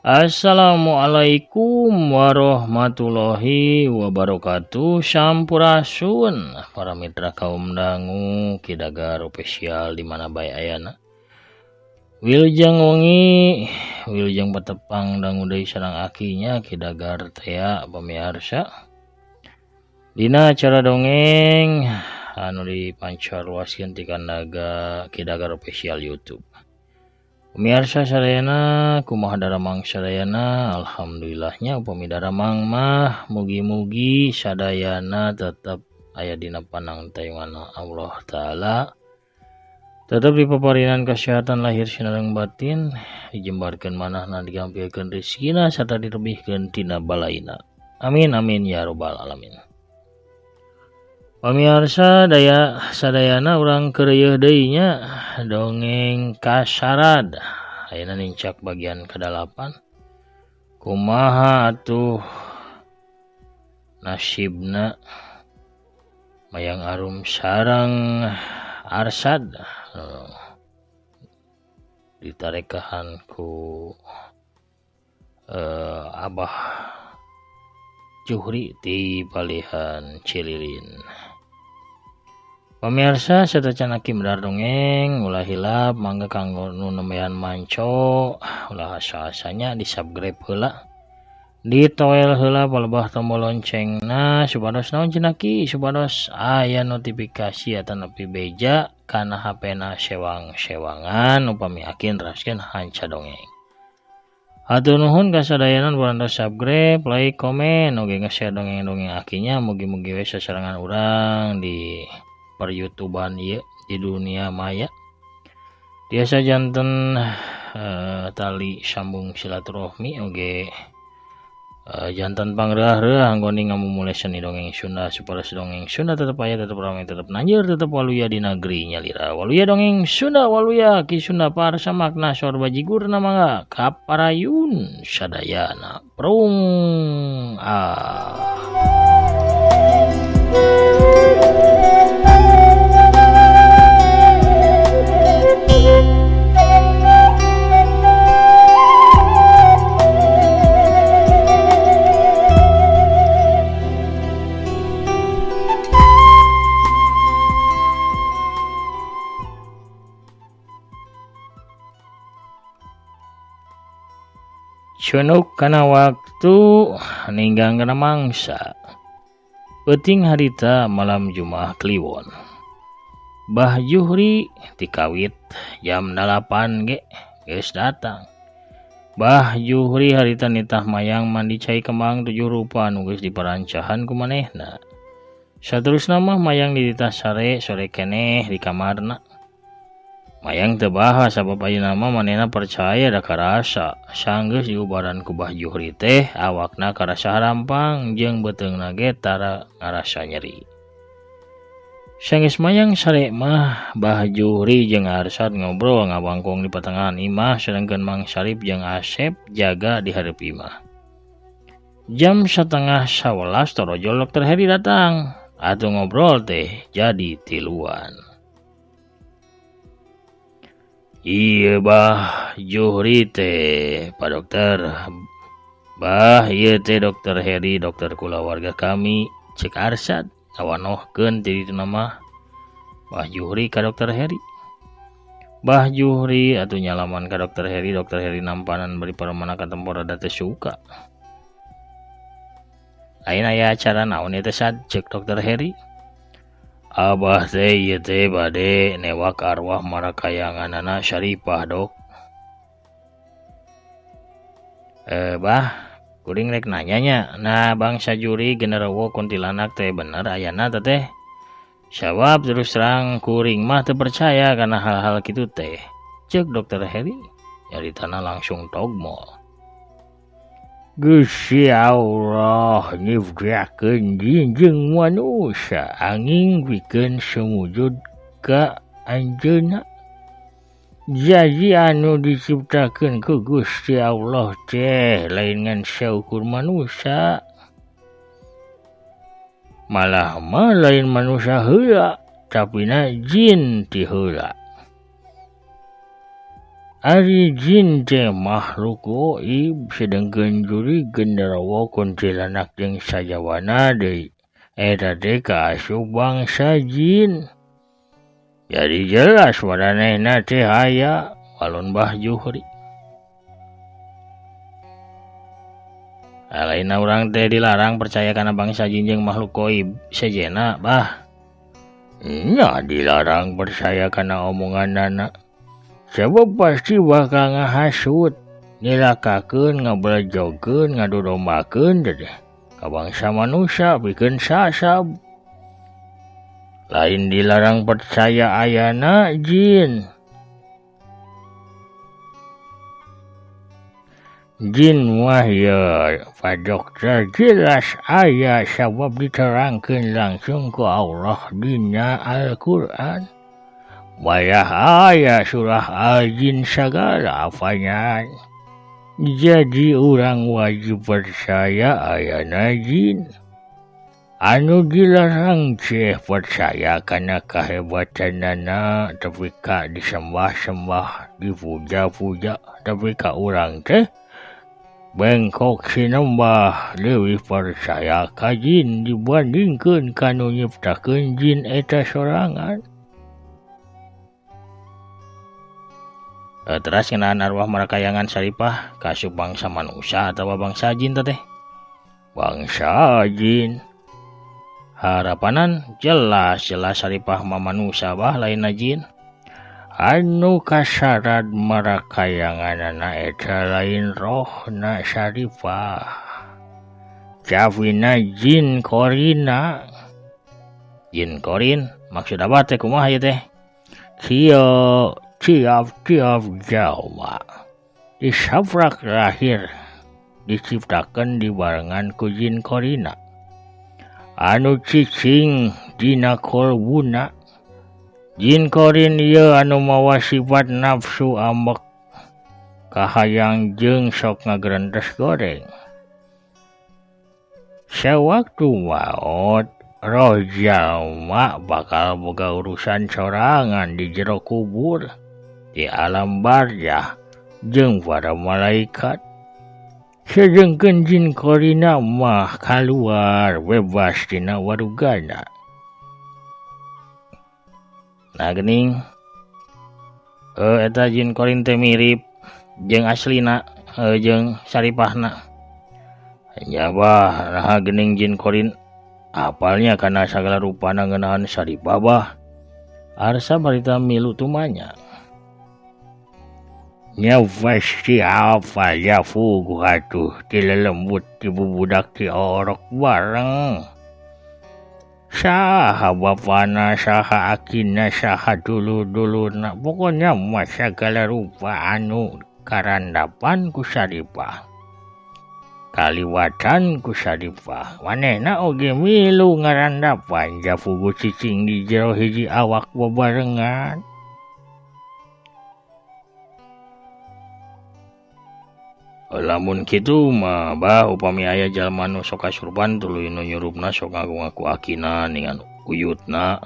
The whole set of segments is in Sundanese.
Assalamualaikum warahmatullahi wabarakatuh. Sampurasun para mitra kaum dangu Ki Dagar Official di mana bae ayana. Wilujeng wengi, wilujeng patepang dangu deui sareng akinya Ki Dagar tea pamiarsa. Dina acara dongeng anu dipancarluaskeun ti kandaga Ki Dagar Official YouTube. Pemirsa sadayana, kumaha daramang sadayana? Alhamdulillahnya upami daramang mah mugi-mugi sadayana tetep aya dina panangtayungan Allah Ta'ala, tetep dipaparinan kesehatan lahir sinareng batin, dijembarkeun manahna, digampilkeun rezekina sarta dilebihkeun tina balaina. Amin amin ya robbal alamin. Pamirsa daya sadayana, urang keureuyeun deui nya dongeng Kasarad. Ayeuna nincak bagian ke-8. Kumaha atuh nasibna Mayang Arum sareng Arsad ditarekahan ku Abah Juhri di palihan Cililin. Pemirsa sateuacan aki medar dongeng, ulah hilap mangga kanggo nu nembean manco, ulah asa-asanya di subscribe heula, ditoel heula palebah tombol loncengna, supados naon cenah ki, supados aya notifikasi atanapi beja kana HP-na sewang-sewangan upami aki neraskeun hanca dongeng. Hatur nuhun ka sadayana nu parantos subscribe, like, komen, oge nge-share dongeng-dongeng akinya. Mugi-mugi we sasarengan urang di per YouTubean ieu di dunia maya tiasa janten tali sambung silaturahmi, oge janten pangreah-reuah anggone ngamumule seni dongeng Sunda, supaya dongeng Sunda tetep aya, tetep rame, tetep nanjeur, tetep waluya di negeri nyalira. Waluya dongeng Sunda, waluya Ki Sunda parsa makna sor bajigur. Mangga kaparayun sadayana. Prung ah. Cunuk kana waktu, ninggang kana mangsa. Peuting harita malam Jumaah Kliwon. Bah Juhri tikawit jam 8 ge geus datang. Bah Juhri harita nitah Mayang mandi cai kembang tujuh rupa anu geus diparancahan ku manehna. Saterusna mah Mayang dititah sare sore keneh di kamarna. Mayang teu bahas sabab ayeuna mah manehna percaya da karasa sanggeus diubaran ku Bah Juhri teh awakna karasa harampang jeung beuteungna ge tara ngarasa nyeri. Sanggeus Mayang sare mah Bah Juhri jeung Arsad ngobrol ngabangkong di patengahan imah, sedangkeun Mang Sarip jeung Asep jaga di hareup imah. Jam 10.30 torojol Dokter Heri datang. Atuh ngobrol teh jadi tiluan. Iya Bah Juhri teh, Pak Dokter. Bah, ieu teh Dokter Heri, dokter kulawarga kami, cek Arsad ngawanohkeun ti ditu mah Bah Juhri ka Dokter Heri. Bah Juhri atuh nyalaman ka Dokter Heri. Dokter Heri nampanan bari paremana katempo rada teu suka. Lain aya acara naon ieu teh, Sad? Cek Dokter Heri. Abah teh ieu teh bade newak arwah marakayanganana Syarifah, Dok. Eh bah, kuring rek nanya nya. Nah, bangsa juri genderuwo kuntilanak teh bener ayana teh teh? Sabab terus terang kuring mah teu percaya kana hal-hal kitu teh. Cek Dokter Heri nyaritana langsung togmol. Gusti Allah nyiptakeun jin jeung manusia angin pikeun sumujud ka anjeunna. Jadi anu diciptakeun ku Gusti Allah teh lain ngan saukur manusia. Malah mah lain manusia heula, tapi na jin ti heula. Ari jin teh makhluk goib sedengkeun jurig genderowo kuntilanak jeung sajawana deui. Eta teh kaasup bangsa jin. Jadi jelas maranehna teh aya walon Bah Juhri. Lainna urang teh dilarang percaya kana bangsa jin jeung makhluk goib sejenna bah. Nya dilarang percaya kana omonganana. Sebab pasti bakal ngahasut, nilakakeun, ngabeljogeun, ngadudombakeun teh ka bangsa manusia pikeun sasab. Lain dilarang percaya ayana jin. Jin mah ya Pak Dokter jelas aya sabab diterangkeun langsung ku Allah dina Al-Qur'an. Wayah aya surah Al-Jin sagala apanya. Jadi urang wajib percaya ayana jin. Anu dilarang teh percaya kana kahebatanana tapi ka disembah-sembah, dipuja-puja tapi ka urang teh bengkok sinembah leuwih percaya ka jin dibandingkeun ka nu nyiptakeun jin eta sorangan. Teras ngeunaan arwah marakayangan Saripah kaasup bangsa manusia atawa bangsa jin teh? Bangsa jin. Harapanan jelas-jelas Saripah mah manusia bah lainna jin. Anu kasarad marakayanganana eta lain rohna Saripah. Cawina jin korina. Jin korin maksud abah teh kumaha ieu teh? Kieu tiap-tiap jalma disaprak lahir diciptakeun dibarengan ku jin korina anu cicing dina kolbuna. Jin korin ieu anu mawa sifat nafsu ambek kahayang jeung sok ngagerentes goreng. Sawaktu maot roh jalma bakal boga urusan sorangan di jero kubur di alam barzah jeung para malaikat. Sedengkeun jin korina mah kaluar bebas tina warugana. Nah geuning eta jin korin teh mirip jeung aslina jeung Saripahna. Nya bah naha geuning jin korin apalnya kana sagala rupana ngeunaan Saripah bah. Arsa barita milu tumanya. Nya pasti apa ya fugu atuh ti lelembut ti bubudak ti orok bareng. Saha bapana, saha akina, saha dulur-dulurna, pokoknya mah sagala rupa anu karandapan ku Saripah. Kaliwatan ku Saripah. Manehna oge milu ngarandapan jafugu cicing di jero hiji awak bebarengan. Lamun kitu mah bah upami aya jalma nu sok kasurban tuluy nu nyurupna sok ngaku-ngaku akina ningan uyutna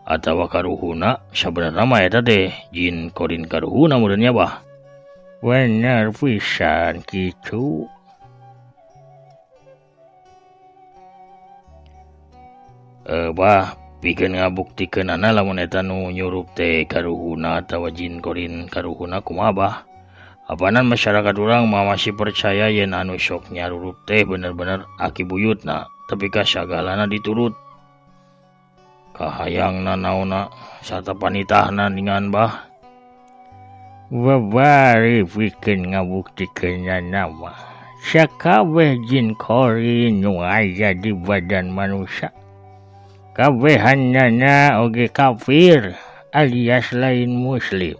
atawa karuhuna sabenerna mah eta teh jin korin karuhuna meureun nya bah. Bener pisan kitu. Bah pikeun ngabuktikeunana lamun eta nu nyurup teh karuhuna atawa jin korin karuhuna kumaha bah? Apanan masyarakat urang mah masih percaya yen anu sok nyarurup teh bener-bener aki buyutna, tapi ka sagalana diturut. Kahayangna naonna sarta panitahna ningan bah. Babari pikeun ngabuktikeunana mah sakabeh jin korin nu aya di badan manusia. Kabehanana oge kafir alias lain muslim.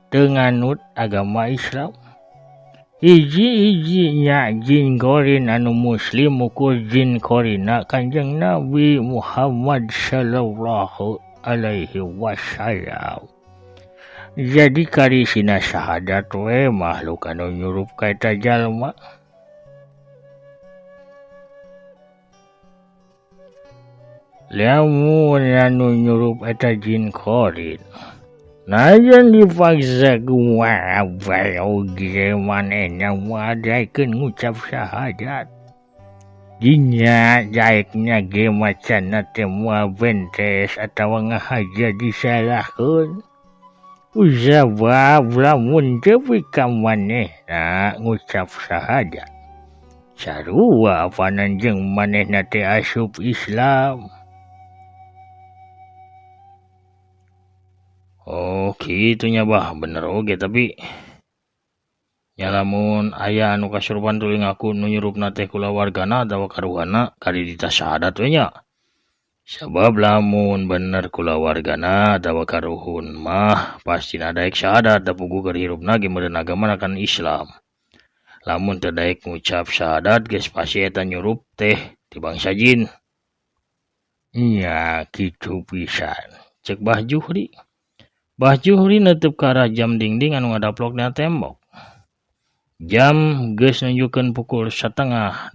Teu nganut agama Islam. Hiji-hijinya jin korin anu muslim ukur jin korina Kanjeng Nabi Muhammad sallallahu alaihi wasallam. Jadi karisina syahadat we makhluk anu nyurup ka eta jalma. Lamun anu nyurup eta jin korin Najan dipaksa kumaha bae oge manehna moal daekeun ngucap syahadat. Dinya daekna ge macanna teh moal bentes atawa ngahaja disalahkeun. Kusabab lamun teu ka manehna ngucap syahadat. Sarua apanan jeung manehna teh asup Islam. Oh kitunya bah, bener oge tapi nya lamun aya anu kasurupan tuluy ngaku nu nyurupna teh kulawargana atawa karuhana kadi ditah syahadat we nya. Sabab lamun bener kulawargana atawa karuhun mah pastina daek syahadat da puguh keur hirupna ge meureun agamana kan Islam. Lamun teu daek ngucap syahadat geus pasti eta nyurup teh ti bangsa jin. Nya kitu pisan cek Bah Juhri. Bah Juhri neuteub ka arah jam dingding anu ngadaplok dina tembok. Jam geus nunjukkeun pukul 11:30.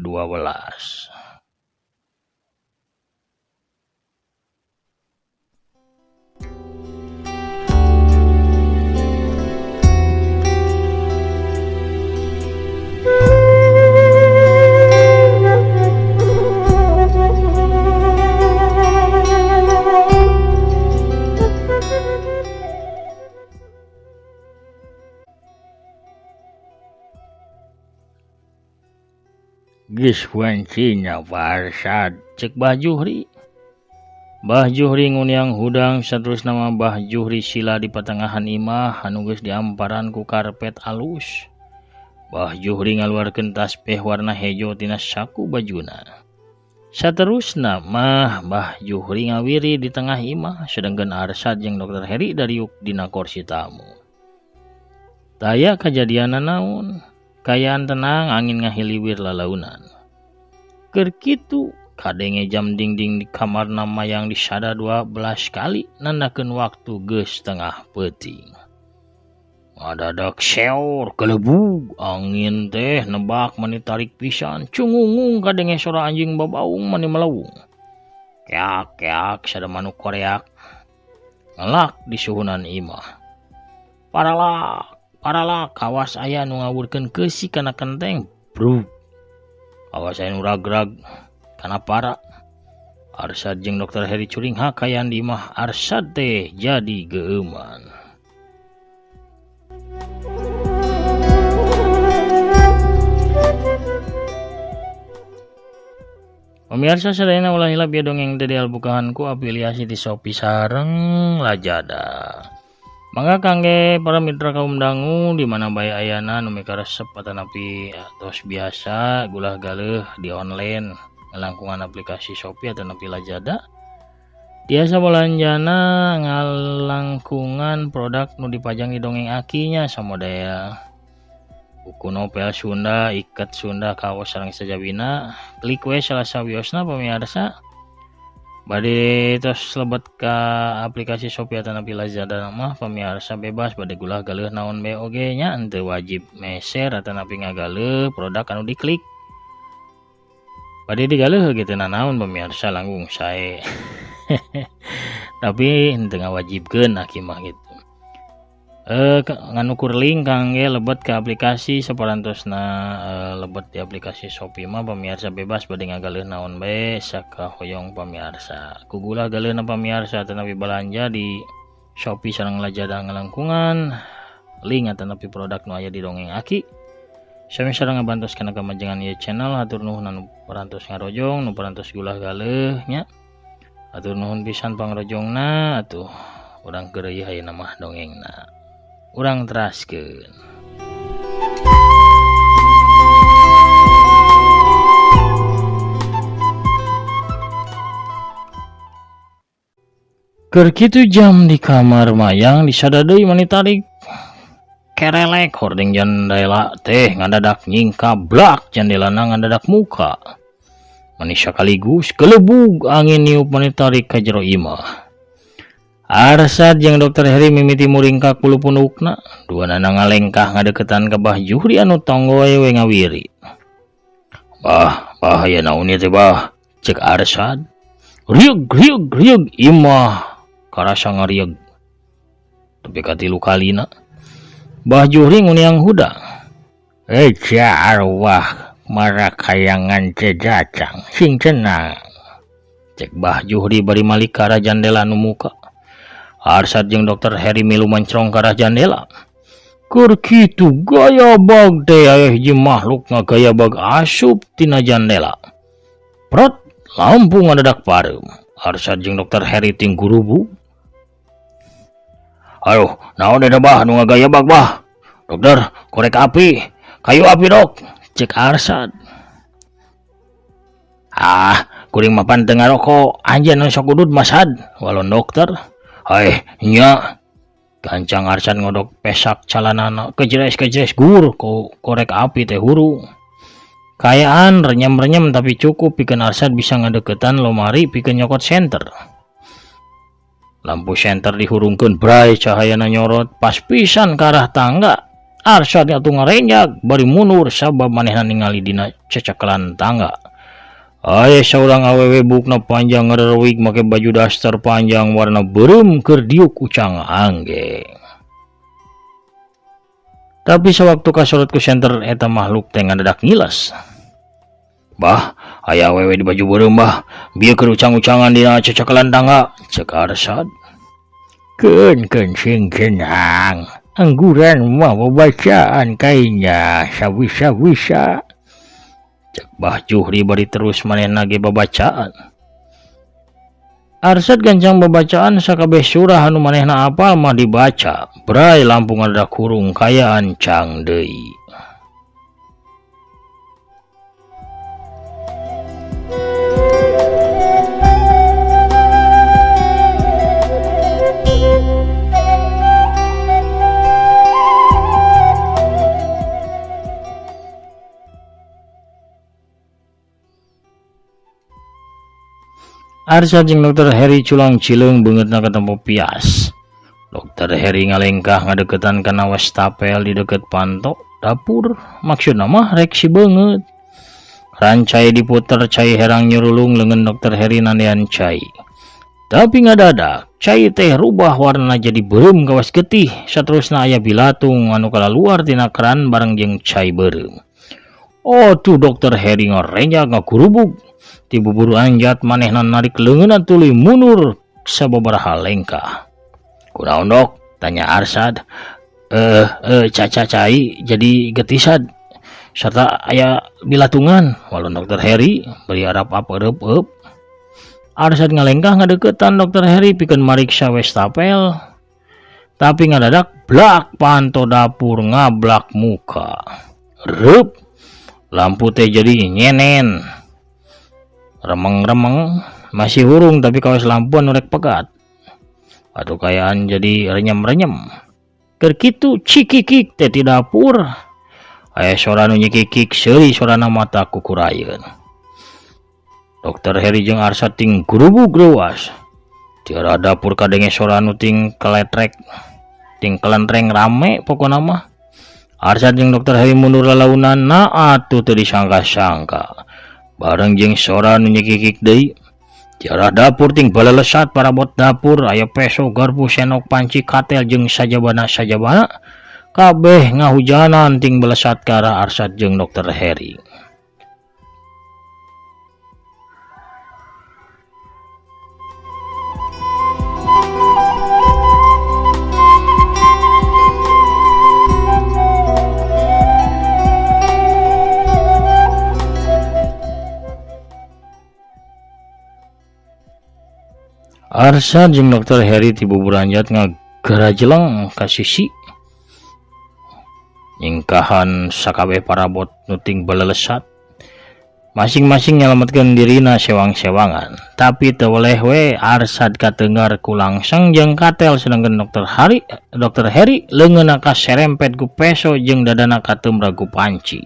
Geus wancina Farsad cek Bah Juhri. Bah Juhri nguniang hudang saterusna mah Bah Juhri sila di patengahan imah anu geus diamparan ku karpet alus. Bah Juhri ngaluarkeun tasbih warna hejo tina saku bajuna. Saterusna mah Bah Juhri ngawiri di tengah imah sedangkan Arsad jeung Dr. Heri dariuk dina kursi tamu. Taya kajadianna naon? Kayaan tenang angin ngahiliwir lalaunan. Keur kitu kadenge jam dingding di kamarna mayang disada 12 kali nandakeun waktu geus tengah peuting. Ngadadak seor kelebug angin teh nebak mani tarik pisan cungungung kadenge sora anjing babaung mani melawung. Keak-keak sada manuk koreak ngelak di suhunan imah. Paralak paralak kawas aya nu ngawurkeun keusi kana kenteng brug. Kawas aya nu ragrag kana para. Arsad jeung Dr. Heri curinghak kaayaan di imah Arsad teh jadi geueuman. Pemirsa sadayana ulah hilap ya dongeng teh dialbukahan ku afiliasi di Shopee sareng Lazada. Mangga kangge para mitra kaum dangu di mana bae ayana nu mikaresep atanapi tos biasa gulah galeuh di online ngalangkungan aplikasi Shopee atanapi Lazada. Tiasa balanjana ngalangkungan produk nu dipajang di dongeng akinya samodaya buku novel Sunda, ikat Sunda, kaos sareng sajabina. Klik we salah sawiosna pamirsa. Bade tos lebet ka aplikasi Shopee atanapi Lazada mah pamirsa bebas bade gulah galeuh naon bae oge nya henteu wajib meser atanapi ngagaleuh produk anu diklik. Bade digaleuh ge teu nanaon pamirsa langgung sae. Tapi henteu ngawajibkeun aki mah gitu. Nganukur link kangge lebet ke aplikasi saparantosna lebet di aplikasi Shopee mah pamirsa bebas bade ngagaleuh naon bae sakahoyong pamirsa. Ku gulah galeuhna pamirsa atanapi balanja di Shopee sareng Lazada ngalangkungan link atanapi produk nu aya di dongeng aki. Sami sareng ngabantos kana kamajengan ieu channel hatur nuhun anu parantos ngarojong nu parantos gulah galeuh nya. Hatur nuhun pisan pangrojongna atuh urang keureuy ayeuna mah dongengna. Urang teraskeun. Keur kitu jam di kamar mayang disada deui mani tarik. Kerelek hordeng jandela teh ngadadak nyingkablak jandelana ngadadak muka. Mani sakaligus kelebug angin niup mani tarik ka jero imah. Arsad jeung Dr. Heri mimiti muringkak bulu pundukna, duanana ngalengkah ngadeukeutan ka Bah Juhri anu tonggoy we ngawiri. Bah, bah aya naon ieu teh bah? Cek Arsad. Riug riug riug imah karasa ngarieg. Tepi ka 3 kalina. Bah Juhri nguniang hudang. Eja arwah marakayangan teh datang sing tenang. Cek Bah Juhri bari malik ka arah jandela nu muka. Arsad jeung Dr. Heri milu mencrong ka arah jandela. Keur kitu gaya bag teh aya hiji makhluk ngagaya bag asup tina jandela. Prot lampu ngadadak pareum. Arsad jeung Dr. Heri ting gurubu. Aduh, naon eta bah nu ngagaya bag bah? Dokter, korek api. Kayu api dok, cek Arsad. Ah, kuring mapan teu ngaroko, anjeun nu sok udud masad, walon dokter. Hei, nya. Gancang Arsad ngodok pesak calanana, kejres-kejres gur korek api teh hurung. Kayaan renyem-renyem tapi cukup pikeun Arsad bisa ngadeukeutan lomari pikeun nyokot senter. Lampu senter dihurungkeun bray cahayana nyorot pas pisan ka arah tangga. Arsad atuh ngarenjag bari mundur sabab manehna ningali dina cecekelan tangga. Aya saurang awewe bukna panjang ngarerewig make baju daster panjang warna beureum keur diuk ucang anggeng. Tapi sawaktu kasorot ku senter eta makhluk teh ngadadak ngilas. Bah, aya awewe di baju beureum bah, bieu keur ucang-ucangan dina cecekelan tangga, cek Arsad. Keun-keun sing tenang. Angguran mah babacaan kainya sabisa-bisa. Cek Bah Juhri bari terus manehna ge babacaan. Arsad gancang babacaan sakabeh surah anu manehna apal mah dibaca. Bray lampu ngadadak hurung kayaan cang deui. Arsad jeung Dr. Heri culang cileung beungeutna katempo pias. Dr. Heri ngalengkah ngadeukeutan kana wastafel di deukeut panto dapur. Maksudna mah rek si beungeut. Rancai diputer cai herang nyurulung leungeun Dr. Heri nandean cai. Tapi ngadadak cai teh rubah warna jadi beureum kawas getih. Saterusna aya bilatung anu kalaluar tina keran bareng jeung cai beureum. Oh tuh Dr. Heri ngarenjag ngagurubug. Ti buburu anjat manehna narik leungeunna tuluy mundur sababaraha lengkah. Kunaon dok? Tanya Arsad. Caca cai jadi getisad serta aya bilatungan walon Dr. Heri bari arap ap eup-eup. Arsad ngalengkah ngadeuketan Dr. Heri pikeun mariksa wastafel. Tapi ngadadak blak panto dapur ngablak muka. Reup lampu teh jadi nyenen. Remeng-remeng masih hurung tapi kawas lampu anu rek pegat. Atuh kayaan jadi renyem-renyem. Keur kitu cikikik teh di dapur. Aya sora nu nyikikik seuri sorana mata kukurayeun. Dr. Heri jeung Arsad ting gurubug reuas. Di arah dapur kadenge sora nu ting keletrek, ting kelentreng rame pokona mah. Arsad jeung Dr. Heri mundur lalaunan na atuh teu disangka-sangka. Bareng jeung sora nu nyikikik deui. Di arah dapur ting balelesat parabot dapur aya peso, garpu, senok, panci, katel jeung sajabana-sajabana. Kabeh ngahujanan ting belesat ka arah Arsad jeung Dr. Heri. Arsad jeung Dr. Heri ti buburanjat ngagarajeleng ka sisi. Nyingkahan sakabeh parabot nu ting balelesat. Masing-masing nyalametkeun dirina sewang-sewangan. Tapi teu weleh we Arsad katenggar ku langseng jeung katel sedangkan Dr. Heri leungeunna kaserempet ku peso jeung dadana katemrag ku panci.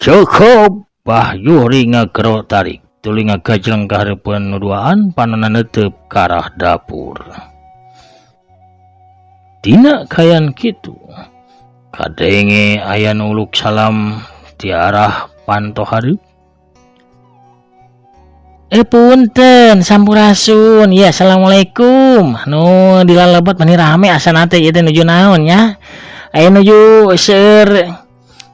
Cukup, Bah Juhri ngagero tarik. Tuluy ngagajleng ka hareupeun nu duaan panonna neuteup ka arah dapur. Dina kayan kitu kadenge aya nu uluk salam ti arah panto hareup. Punten sampurasun. Ya assalamualaikum. Nu dilalebet meni rame asana teh ieu teh nuju naon nya? Aya nuju seueur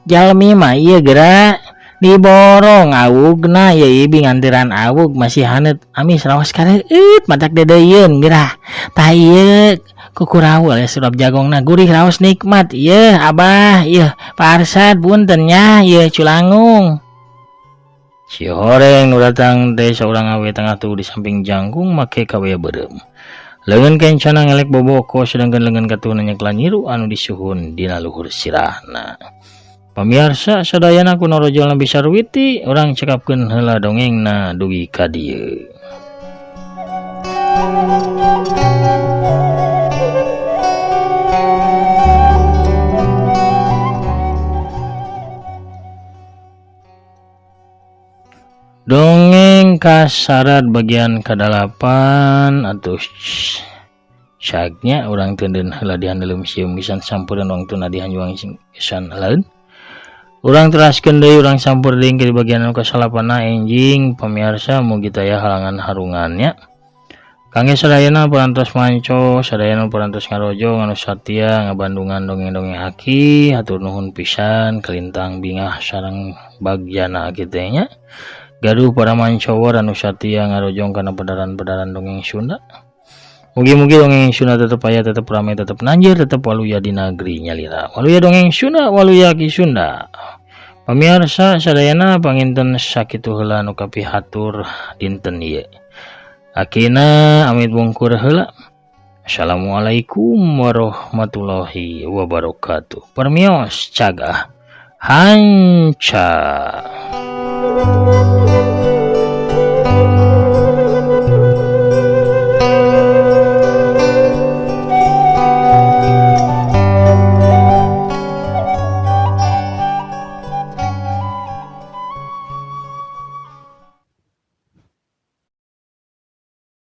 jalmi mah ieu geura diborong awugna ieu ibi ngantiran awug masih haneut amis raos kareueut matak dedeuyeun geura. Tah ieu kukurawul ya surap jagongna gurih raos nikmat ieu abah ieu Pak Arsad punten nya ieu culangung. Si horeng nu datang teh saurang awe tengah tuh di samping jangkung make kaweya beureum. Leungeun kencana ngelek boboko sedangkan leungeun katuhna nyeklan nyiru anu disuhun dina luhur sirahna. Pamiarsa sadayana ku norojol Nabi Sarwiti urang cekapkeun heula dongengna dugi ka dieu. Dongeng kasarad bagian kadalapan atuh cagnya urang teunden heula dihandelem sieum pisan sampureun wangtuna dihanjuang pisan laeun. Urang teraskeun deui urang sampur deui ke bagian anu kasalapanna enjing pamiarsa mugi taya halangan harungannya. Kangge sadayana parantos manco, sadayana parantos ngarojong anu satia ngabandungan dongeng-dongeng aki, hatur nuhun pisan kalintang bingah sareng bagjana aki teh nya. Gaduh para mancowor anu satia ngarojong kana pedaran-pedaran dongeng Sunda. Mugi-mugi dongeng Sunda tetep aya, tetep rame, tetep nanjir, tetep waluya di negeri nyalira. Waluya dongeng Sunda, waluya ki Sunda. Pamiarsa sadayana panginten sakitu heula nu kapihatur dinten ieu. Akina amit bungkur heula. Assalamualaikum warahmatullahi wabarakatuh. Permios cagah hanca.